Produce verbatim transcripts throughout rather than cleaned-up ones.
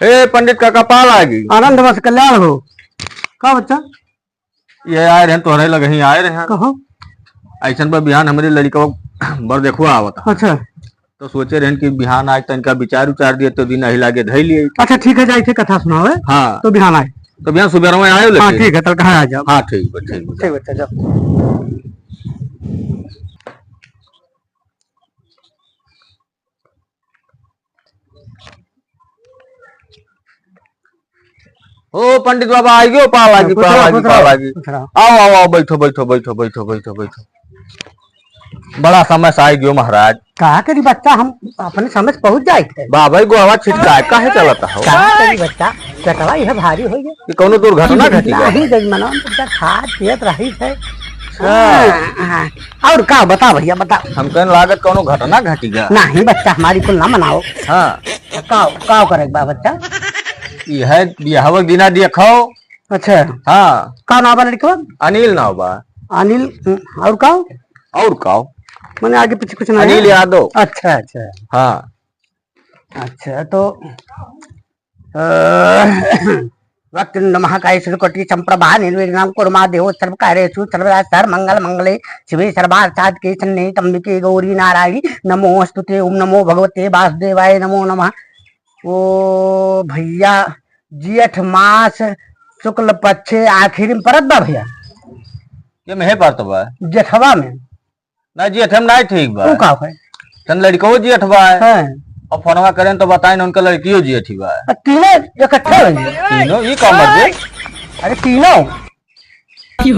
ए पंडित काका, पाल आगी। आनंद बस कल्याण हो। का बच्चा? ये आए रहन, तोहरे लगे ही आए रहन। कहो। ऐसन बा, बिहान हमरे लड़िकवा बर देखुआ आवत है। अच्छा। तो सोचे रहन कि बिहान आज तनका विचार उचार दिए तो दिन अही लागे धई लिए। अच्छा, ठीक है, जाई थे कथा सुनावे। हाँ। तो बिहान आए। तो बिहान सुबह में आयो हाँ, लेके। ठीक है, तल कहाँ आ जाओ। हाँ, ठीक बा, ठीक बा। ठीक बच्चा, जाओ। ओ पंडित बाबा, आई गयो, पाल लागी, खुश पाल रहो, लागी, खुश पाल रहो, लागी। खुश रहो। आओ, आओ, आओ, बैठो, बैठो, बैठो, बैठो, बैठो, बैठो। बड़ा समय से आई गयो महाराज। का करी बच्चा, हम अपने समय से पहुँच जाए थे। बाबा, ई गोहवा छिटकाए काहे चलत हो? का करी बच्चा, पेटवा यह भारी हो गया। कि कौनो दुर्घटना घटी गया? नहीं, जजमानवा, हम तो खात पियत रही थे। अच्छा। हाँ, हाँ। और का बता भैया, बता। हम कहने लागत कौनो घटना घटी गया? नहीं बच्चा, हमारी कुल ना मनाओ। हाँ। काव, काव करे बा बच्चा? ई है बियाहवा के दिना देखो। अच्छा। हाँ। का नाव बा लड़कवा? अनिल नाव बा। अनिल, हम्म, और काव? और काव? माने आगे पीछे कुछ ना है? अनिल यादव। अच्छा, अच्छा। हाँ। अच्छा, तो, अ, वक्रतुंड महाकाय सूर्यकोटि समप्रभा निर्विघ्नं कुरु मे देव सर्वकार्येषु सर्वदा सर्वमंगल मंगले शिवे सर्वार्थसाधके शरण्ये त्र्यंबके गौरी नारायणी नमोस्तुते। ओम नमो भगवते वासुदेवाय नमो नमः। ओ भैया, जेठ मास शुक्ल पक्षे आखिरी में परत बा भैया। ये में है परत बा? जेठवा में। ना जेठ में ना ठीक बा। ऊ का है? तन लड़को जेठ बा। हाँ। और फोनवा करें तो बताएं उनका लड़कियों जेठ ही बा। आ, तीनों इकट्ठे हो गए। तीनों? ये का मर्दे? अरे तीनों।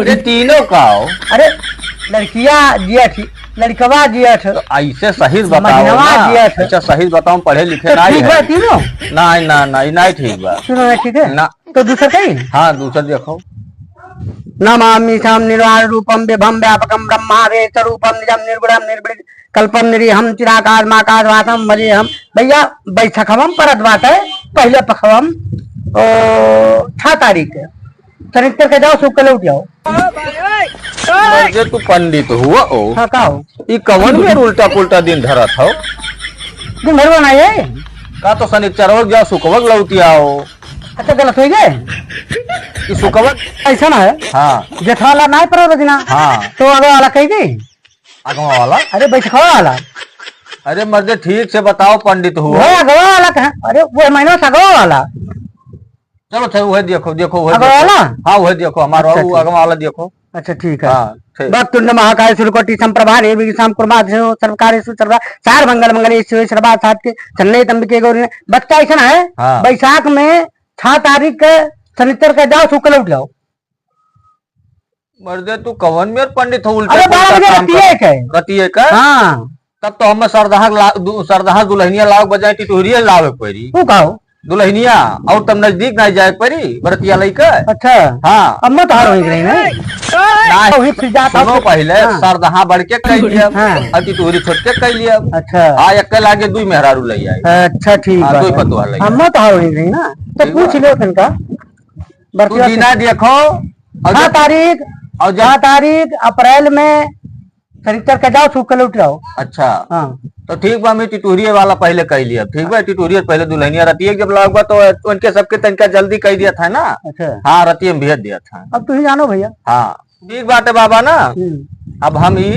अरे तीनों का हो? अरे लड़किया जेठ, लड़कवा जेठ। तो ऐसे सही से बताओ मझिलवा ना। जेठ। ऐसा सही से बताओ, पढ़े लिखे तो ना ठीक है। बा तीनों? ना, ना, ना, ये ना ठीक बा। तीनों ना ठीक है? ना। तो दूसर कही? हाँ, दूसर देखो। नमामि शाम निर्वाण रूपम विभम व्यापकम ब्रह्मावेश रूपम निजम निर्गुणम निर्विकल्पम निरीहम चिराकाशम आकाशवासम वजेहम। भैया, बैसखवम परत बाटे, पहले पखवम, ओ, छह तारीख के। शनिचर के जाओ, शुक्र के लौट जाओ। मर्दे तू पंडित हुआ ओ। हाँ, का हो? ई कवन में उल्टा पुल्टा दिन धरत हो? दिन भर बनाए। का तो शनिचरवा के जाओ, शुक्रवा के लौट आओ। अच्छा, गलत हो गए। ई शुक्रवा ऐसा ना है। हाँ। जेठा वाला ना है पर रोजना। हाँ। तो अगवा वाला कह दी। अगवा वाला? अरे बैठकवा वाला। अरे मर्दे ठीक से बताओ पंडित हुआ। वो अगवा वाला कहाँ? अरे वो महीना से अगवा वाला। चलो, अच्छा, वही देखो, देखो, वही अगवा देखो। वाला? हाँ, वही देखो, हमारा अच्छा, वो अच्छा। अगवा वाला देखो। अच्छा, ठीक है। हाँ, ठीक। वक्रतुंड महाकाय सूर्यकोटि समप्रभा निर्विघ्नं कुरु मे देव सर्वकार्येषु सर्वदा सर्वमंगल मंगले शिवे सर्वार्थसाधके शरण्ये त्र्यंबके गौरी। बच्चा ऐसा है, हाँ। बैसाख में छह तारीख के शनिचर के जाओ, शुक्र के लौट जाओ। मर्दे, तू कवन मेर पंडित हो, उल्टा अरे, बारह पुल्टा बजे काम रतिये कर। के। रतिये के? हाँ। तब तो हमें सरदहा ला-, दु-, सरदहा दुल्हनिया लावे बजाय टिटोहरिया लावे पड़ी। तू का हो? दुल्हनिया, और तब नजदीक ना जाए पड़ी, बरतिया लइके। अच्छा। हाँ। अब मत हार होई रही ना। ना, वही फिर जाता सुनो हो। पहले, हाँ। सरदहा बड़ के कह लिया, हाँ। और टिटोहरी छोट के कह लिया। अच्छा। हाँ, एक के लागे दुई मेहरारू ले आई। अच्छा, ठीक हाँ, बात दुई है। पतोह ले अब आई। मत हार होई रही ना, तो ठीक पूछ बा। लियो तनका। तू बरतिया दिना देखो, और छह जब, तारीख, और जब छह तारीख अप्रैल में शनिचर के जाओ, शुक्र के लौट जाओ। अच्छा। हाँ। तो ठीक बा, मैं टिटोहरिये वाला पहले कह लिया, ठीक बा? टिटोहरिये पहले दुल्हनिया रहती है, जब लाग बा तो उनके सबके तनिका जल्दी कह दिया था ना। अच्छा। हाँ, रतिये में भेज दिया था। अब तू ही जानो भैया। हाँ, ठीक बात है बाबा ना। हम्म। अब हम ही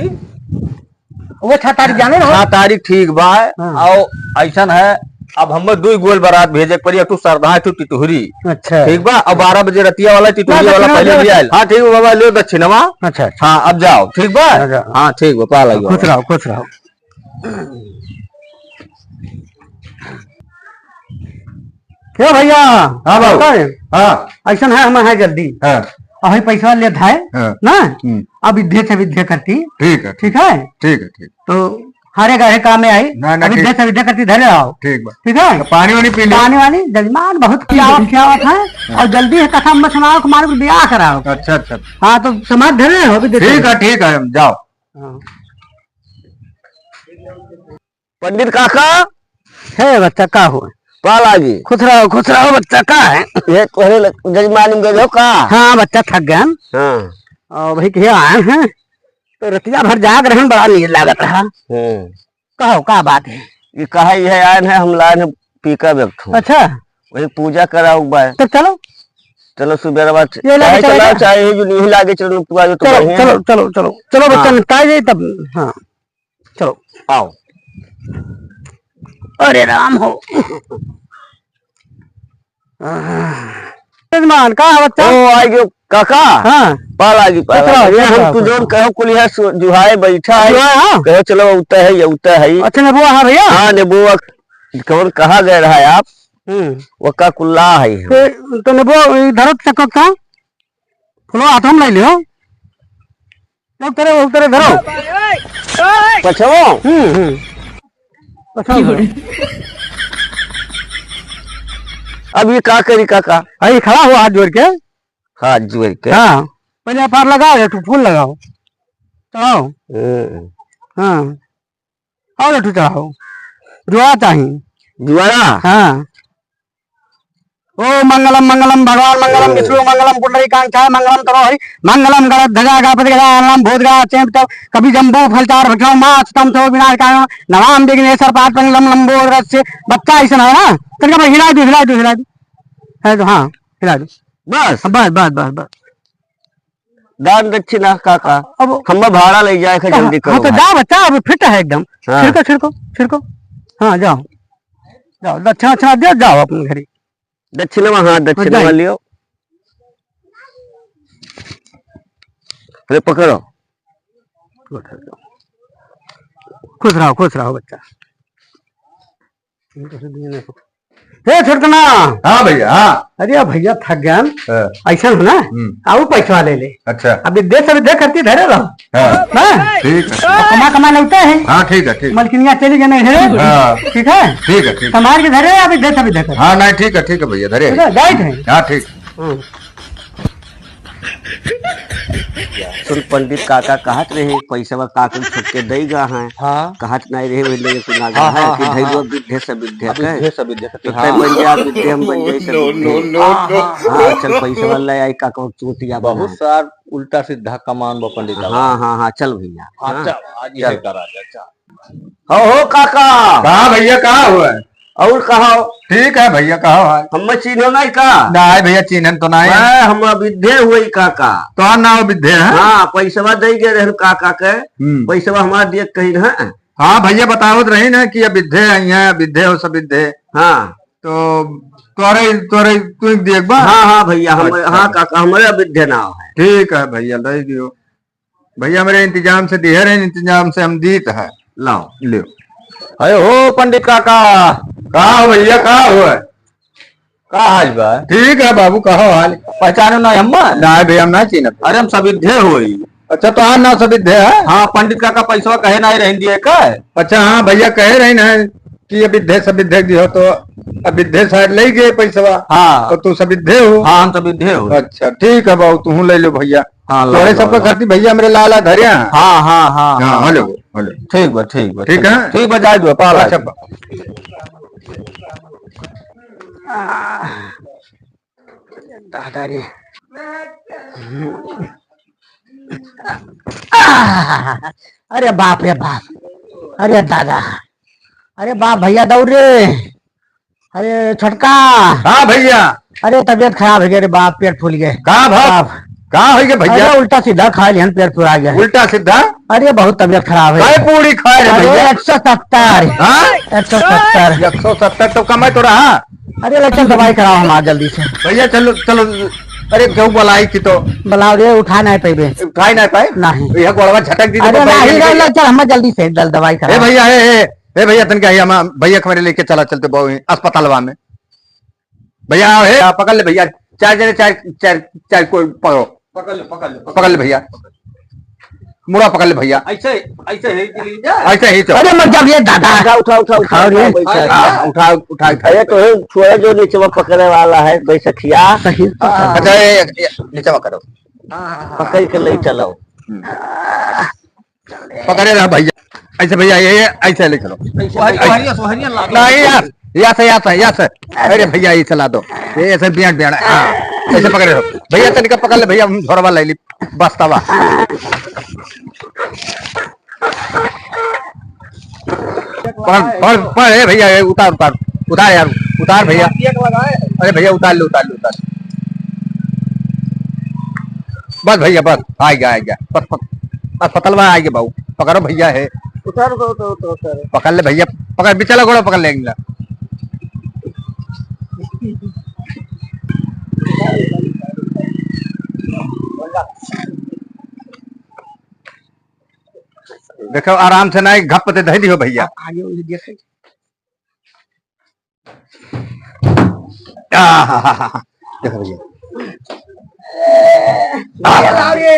वो छह तारीख जाने रहो। छह तारीख ठीक बा। हाँ। और ऐसन है, अब हम दुई गोल बारात भेजे के पड़ी, एक ठो सरधा, एक ठो टिटोहरी। अच्छा। ठीक बा, अब बारह बजे रतिया वाला टिटोहरी ना, वाला दक्षिणा पहले दे भी दो। आयल। हाँ, ठीक बा बाबा, लो दक्षिणवा। अच्छा, अच्छा। हाँ, अब जाओ, ठीक बा? हाँ, जाओ। हाँ, ठीक बा, पा लगे। खुश रहो, खुश रहो। क्यों भैया? हाँ बाबू। पता है? हाँ। ऐसा है, हम है जल्दी। हाँ। अभी पैसा ले धाए, हाँ। ना? हम्म। अब विद्या से विद्या करती। ठीक है। ठीक है? ठीक है, ठीक। तो हरे गए काम में आई। ना, ना, अभी ठीक। विद्या से विद्या करती, धरे आओ। ठीक बा। ठीक है? तो पानी वानी पी लो। पानी वानी, जजमान बहुत पियावत, पियावत है। हाँ। और जल्दी है, कथा मत सुनाओ, हमारे को ब्याह कराओ। अच्छा, अच्छा। हाँ, तो समाज धरे हो, अभी देखो। ठीक है, ठीक है, जाओ। हाँ। पंडित काका। हे बच्चा, का हो? पाल आगी। खुश रहो, खुश रहो बच्चा, का है? ये कोहरे लग-, जजमान में गए हो का? हाँ बच्चा, थक गए हम। हाँ। और भाई कहे आए हैं, तो रतिया भर जाग रहन, बड़ा नींद लागत रहा। हम्म। कहो, का बात है? ये कहा, ये आयन है, हम लायन है, पी का व्यक्त हूँ। अच्छा। वही पूजा कराओ बा। तो चलो। चलो, सुबेरा बात। ये लेके चाहे चलो, चलेगा? चाहे ये जो नहीं लागे, चलो, तू आ जाओ, तो चलो, बढ़िया चलो, है। चलो, चलो, चलो, बच्चा हाँ। निपटाए जाए तब। हाँ। चलो। आओ। अरे राम हो। आह। जजमान, का है बच्चा? ओ, आई गयो काका। हाँ। पाल आ गई, पाल आ गई। अच्छा, ये हम अच्छा, तू अच्छा। जौन कहो कुल है सु-, जुहाए बैठा है। जुहाए, हाँ। कहो चलो, उतर है, ये उतर है। अच्छा, नेबुआ, हाँ भैया। हाँ, नेबुआ, कौन कहा गए रहा है आप? हम्म। वो का कुल्ला है। तो, तो नेबुआ, इधर तक का? फुलवा हाथों में ले लियो। उतरे, उतरे, धरो। पछवा? हम्म, हम्म। पछवा धरो। अब ये का करी काका? अरे खड़ा हो हाथ जोड़ के। हाथ जोड़ के? हाँ। पहले पार लगाओ, एक ठो फूल लगाओ। चढ़ाओ। हम्म। हाँ। और एक ठो चढ़ाओ। जुआ चाही। जुआरा? हाँ। ओम मंगलम मंगलम भगवान मंगलम विष्णु मंगलम पुंडरीकाक्षाय मंगलम तनोहरि मंगलम गणध्वजा गणपति गजाननम भूत गणाक्षेम तव कवि जम्बू फलचार भक्षण मास्तम सो विनाश कारण नमाम विघ्नेश्वर पाद पंगलम लंबोदरस्य। बच्चा ऐसा ना हो ना, तनिका भाई हिला दो, हिला दो, हिला दो। है तो हाँ, हिला दो। बस? बस, बस, बस, बस। दान दक्षिणा काका, अब हम भाड़ा ले जाए के हाँ, जल्दी हाँ, करो तो भाई। जाओ बच्चा, अब फिट है एकदम। हाँ। छिड़को, छिड़को, छिड़को। हाँ, जाओ। जाओ, दक्षिणा, दक्षिणा दे, जाओ अपने घरे। दक्षिणवा, हाँ, दक्षिणवा जाओ। लियो। अरे, पकड़ो। खुश रहो, खुश रहो बच्चा। हे छोटकना। हाँ भैया, हाँ। अरे भैया थक गए हम। हाँ। ऐसा हो ना, हम्म। आओ पैसा ले ले। अच्छा। अभी दे सब दे करती धरे रहो। हाँ। हाँ? ठीक है। अब कमा कमा लौटा है। हाँ, ठीक है, ठीक। मलकिनिया चली गई है। हाँ। ठीक है? ठीक है, ठीक। संभाल के धरे, अभी दे सब दे कर। हाँ, नहीं, ठीक है, ठीक है भैया, धरे। ठीक है, जाए थे। हाँ, ठीक। हम्म। सुन पंडित काका कहत रहे, पैसवा काका छुप के दई गा हैं। हाँ। कहत नहीं रहे, वही लगे कुछ ना हाँ, गा है हाँ, कि हाँ, धैर्य हाँ। विद्या से विद्या अभी के। विद्या से विद्या के, तो हाँ। तै बन जा विद्या, हम बन जाई सब नो, विद्या। नो, नो, हाँ, नो। हाँ, हाँ, चल पैसवा ले आई काका, चोटिया बहुत बना। सार उल्टा सीधा कमान बा पंडित बाबा। हाँ, हाँ, हाँ, चल भैया। हाँ, हाँ, चल, आज चल। ये करा जा, चल। हो, हो, काका। का भैया, का हुआ? और कहो? ठीक है भैया, कहो हाल? हमें चिन्हो नहीं का? नहीं भैया, चिन्हन तो नहीं। मैं, हम अविद्धे हुई काका। तो नाव अविद्धे है? हाँ, पैसवा दे गए रहन काका के। हम्म। पैसवा हमार दिए कहीं ना। हाँ भैया, बतावत रही ना कि अविद्धे आई हैं, अविद्धे हो सब विद्धे। हाँ। तो तोरे, तोरे तू देख बा? हाँ, हाँ भैया, हम, अच्छा। हाँ काका, हमारे अविद्धे नाव है। ठीक है भैया, दे दियो। भैया मेरे इंतजाम से दिहे रहे, इंतजाम से हम दीत है। लाओ। लियो। अरे हो पंडित काका। का हो भैया, का हो? का हाल बा? ठीक है बाबू, का हो हाल? पहचानो ना हम? ना भैया, हम ना चिन्हत। अरे हम सब विद्धे होई। अच्छा, तो हाँ ना सब विद्धे है? हाँ, पंडित काका पैसवा कहे ना रहन दिए का? अच्छा, हाँ भैया कहे रहे ना कि अविद्धे सब विद्धे दिहो तो अविद्धे साइड ले गए पैसवा। हाँ। तो तू सब विद्धे हो? हाँ, हम सब विद्धे हो। अच्छा, ठीक है बाबू, तू ले लो भैया। हाँ, लो, तोरे लो, सबका लो। खातिर भैया मेरे लाला धरे हैं। हाँ, हाँ, हाँ, हाँ, हाँ। हेलो, हेलो। ठीक बा, ठीक बा, ठीक ठीक है? बा। ठीक बा, जाए दो, पाला। अच्छा, बा- आह, दादा रे। आह, अरे बाप रे बाप। अरे दादा। अरे बाप भैया दौड़ रे। अरे छोटका। हाँ भैया। अरे तबीयत खराब है रे बाप, पेट फूल गए। का बाप? बाप। का हो गया भैया? अरे उल्टा सीधा खा लिहन, पेट फुला गया। उल्टा सीधा? अरे बहुत तबीयत खराब है। काय पूरी खाए रे अरे भैया? एक सौ सत्तर। हाँ? एक सौ सत्तर। एक सौ सत्तर तो कम है तो रहा। अरे ले चल दवाई कराओ हमार जल्दी से। भैया चलो, चलो। अरे क्यों बुलाई की तो? बुलाओ रे, उठा नहीं पाइबे। उठाई नहीं पाए? नहीं। यह गोड़वा झटक दी तो अरे भाई नहीं रे, ले चल हमार जल्दी से, जल्द दवाई ए कराओ। भैया, ए, ए, ए भैया, तनका हिया मा-, भैया के मेरे लेके चला, चलते बहु अस्पतालवा में। भैया, हे, आ, पकड़ ले भैया, चार जने, चार, चार, चार को पकड़ो। पकड़ ले, पकड़ ले, पकड़ पकड़ ले भैया। मुड़ा पकड़ ले भैया। ऐसे, ऐसे है कि नहीं जा? ऐसे ही तो। अरे मत जाओ ये दादा। उठा, उठा, उठा, उठा, उठा, उठा, उठा, उठा, उठा। अरे तो हे, छोड़ा जो नीचे में पकड़े वाला है, बैसखिया। सही। हाँ, हाँ। अच्छा, ये, ये, नीचे में करो। हाँ, हाँ, हाँ। पकड़ के ले चलो। हम्म। पकड़े रहा भैया, ऐसे भैया, ये, ये ऐसे ले चलो। सोहरिया, सोहरिया ला दो। नहीं यार, या से, या से, या से। अरे भैया, ये चला दो, ये ऐसे बियान, बियान, हाँ, ऐसे पकड़े रहो भैया। तनिका पकड़ ले भैया, हम झोरवा ले ली, बस्तावा। पकड़, पकड़, पकड़, ए भैया, ए, उतार, उतार, उतार यार, उतार भैया। अरे भैया, उतार लो, उतार लो, उतार लो। बस भैया, बस, आ गया, आ गया, बस, बस, बस, पतलवा आ गया बाबू, पकड़ो भैया है। उतार दो, उतार, उतार, उतार। पकड़ ले भैया, पकड़, बिचला गोड़ा पकड़ ले, एक मिनट। देखो, आराम से ना, एक घप दे दे दियो भैया। आ, आगे वो देखो। आहा, देखो भैया। ये लाओ रे।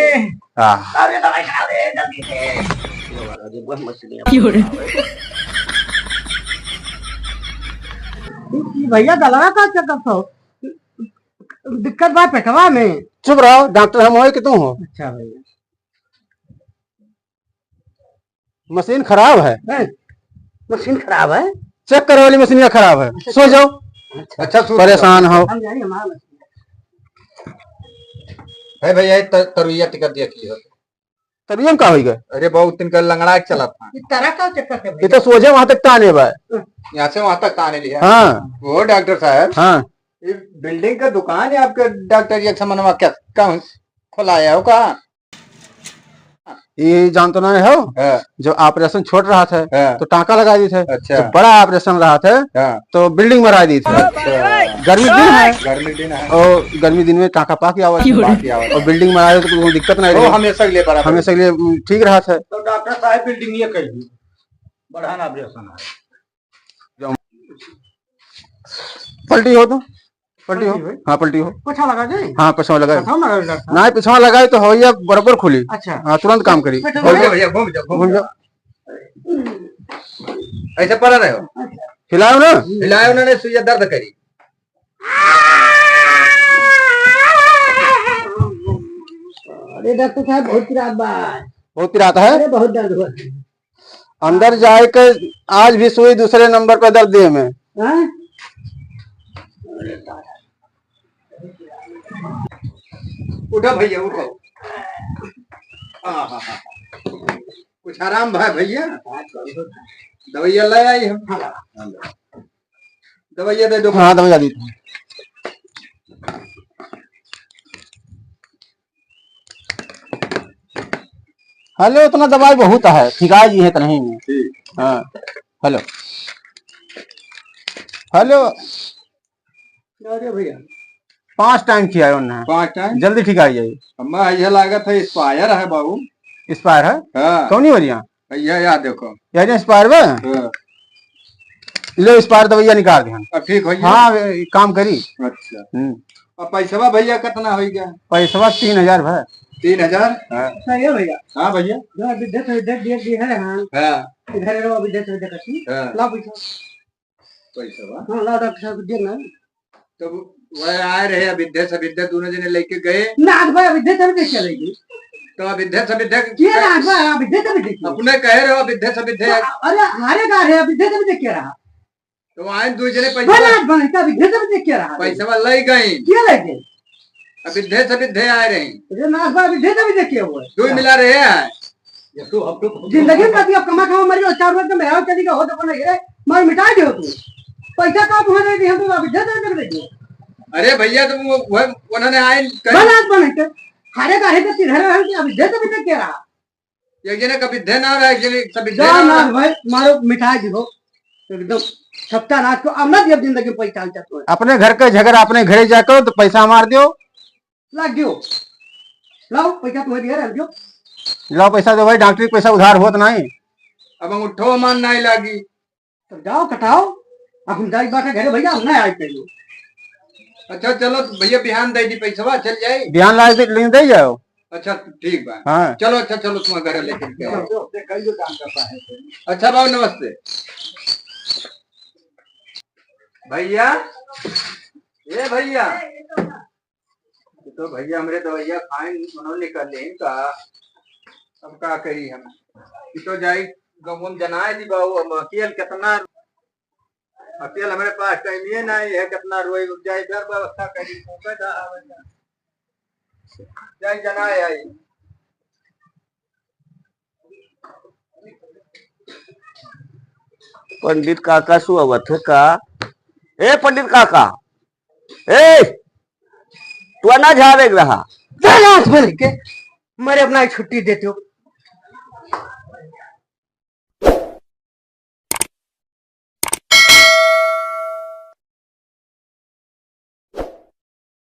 आह। लाओ रे, दवाई खाओ रे, जल्दी से। क्यों रे? ई भैया गलवा का चक्कर तो? दिक्कत बा पेटवा में। चुप रहो, डॉक्टर हम होए कि तू हो? अच्छा भैया। मशीन खराब है। हैं? मशीन खराब है? चेक करे वाली मशीन खराब है। अच्छा, सो जाओ। अच्छा। अच्छा, सो परेशान जाओ। हो। हम जानी हमारा मशीन। है भैया, ये त-, तरुइया टिकट दिया की हो। तरुइया में का होई गए? अरे, बहुत दिन का लंगड़ा के चला था। ये तरह का चक्कर है ये भैया? तो सोझे वहां तक ताने बा। यहाँ से वहां तक ताने लिया। हाँ। वो डॉक्टर साहब। हाँ। ये बिल्डिंग का दुकान है आपके डॉक्टर, ये सामानवा क्या, कहाँ खोलाया हो, कहाँ? ये जानत नाहीं हो? हाँ। जब ऑपरेशन छोट रहत है, हाँ। तो टाँका लगाइ देत है। अच्छा। जब बड़ा ऑपरेशन रहत है, हाँ। तो बिल्डिंग मराइ देत है। अच्छा। गर्मी दिन है। गर्मी दिन है। और गर्मी दिन में टाँका पाक आवत है। पाक आवत है। और बिल्डिंग मराइ देत है तो कोई दिक्कत नाहीं वो रही। हमेशा के लिए बराबर। हमेशा के लिए, उम, ठीक रहत है। तो डॉक्टर साहब बिल्डिंग ये कहिए, बढ़ाना ऑपरेशन है। पलटी हो तो, पलटी हो। पलटी हो? हाँ, पलटी हो। पोछा लगा दे? हाँ, पोछा लगा। पोछा लगा दे, डॉक्टर साहब। नाहीं, पोछा लगाए तो हवैया बराबर खुली। अच्छा। हाँ, तुरंत काम करी। बैठो, घूम जाओ भैया, घूम जाओ, घूम जाओ। ऐसे पड़ा रहो। हिलाओ ना। हिलाओ ना, नहीं सुइया दर्द करी। अरे डॉक्टर साहब, बहुत पिरात बा। बहुत पिरात है? अरे बहुत दर्द हुआ। अंदर जाए के आज भी सुई दूसरे नंबर पे दर्द दिए में। हाँ? उठो भैया, उठो। हाँ, हाँ, हाँ। कुछ आराम भा भैया? दवाइया ले आई हम। दवाइया दे दो। हाँ, दवाइया दी। हेलो, इतना दवाई बहुत है, ठिकाई जी है तो नहीं है। ठीक। हाँ, हेलो, हेलो। अरे भैया। पाँच टाइम खियायो ना। पाँच टाइम? जल्दी ठिकाई जाई। हमें यह लागत है एक्सपायर है बाबू। एक्सपायर है? हाँ। कौनी वजह? भैया, या देखो। यार, एक्सपायर बा? हाँ। ले, एक्सपायर दवाइया निकाल दे हम। अब ठीक हो गया? हाँ, ए, काम करी। अच्छा। हम्म। अब पैसवा भैया कितना हो गया? पैसवा तीन हजार भा। तीन हजार? हाँ। सही है भैया। हाँ भैया। जो अभी देख, देख, देख, देख है, हाँ। हाँ। इधर रहो, अभी देख, देख, देख। हाँ। लाओ पैसा। पैसा बा? हाँ, लाओ डॉक्टर साहब, दे ना। तब वह आए रहे, अविद्धे सविद्धे दोनों जने लेके गए। ना, आज भाई, अविद्धे सविद्धे क्या लेके? तो अविद्धे सविद्धे के ना, आज भाई, अविद्धे सविद्धे क्या? अपने कहे रहो, अविद्धे सविद्धे। तो, अरे, हमारे का रहे, अविद्धे सविद्धे क्या रहा? तो आए दो जने पैसा बना, बना, क्या अविद्धे सविद्धे क्या रहा? पैसा ले गए। क्या लेके? अविद्धे सविद्धे आए रहे। अरे, ना, आज भाई, अविद्धे सविद्धे क्या हुआ? दो मिला रहे हैं। जिंदगी में कभी अब कमा खाओ, मर जाओ, चार रोज में मेहरारू चली गई हो तो अपना ये मार मिटा दियो तू। पैसा का तुम्हें दे दी, हम तो अभी दे दे दे दे। अरे भैया, तुम वो, वो, उन्होंने आए कहीं बना, बना के। खाने का है तो किधर है कि अभी दे दे दे के रहा। एक जने का विद्धे ना रहा, एक जने का विद्धे जा ना ना रहा। भाई, मारो मिटा दी हो। एकदम सत्यानाश को अब ना दियो जिंदगी में पैसा हम चाहते हैं। अपने घर का झगड़ा अपने घरे जा करो तो पैसा मार दियो। लाग गयो। लाओ, पैसा तुम्हें दिया, रख दो। लाओ, पैसा दो भाई, डॉक्टरी के पैसा उधार होत नाहीं। अब अंगूठो मान नाहीं लागी। तब जाओ, कटाओ। अब हम जाई बाटे घरे भैया, हम ना आई कहियो। अच्छा, चलो भैया, बिहान दे दी पैसवा, चल जाई। बिहान ला दे, लेने दे जाओ। अच्छा, ठीक बा। हाँ। चलो, अच्छा, चलो, तुम्हारे घरे लेके जाओ। चलो, चलो, कहियो काम करता है। अच्छा बाबू, नमस्ते। भैया, ए भैया, ये तो भैया हमरे दवाइया खाइन, उन्होंने निकाल लेन का। अब का करी हम? ये तो जाई गाँव में जनाए दी बाबू, अब अकेल कितना, अकेल हमरे पास टाइम ये नाहीं है, कितना रोई जाई, घर व्यवस्था करी, जाई जनाए आई। पंडित काका सुअवत है का? ए पंडित काका, ए, तू ना झाड़े रहा। चल आज भर के, मरे अपना ही छुट्टी देते हो।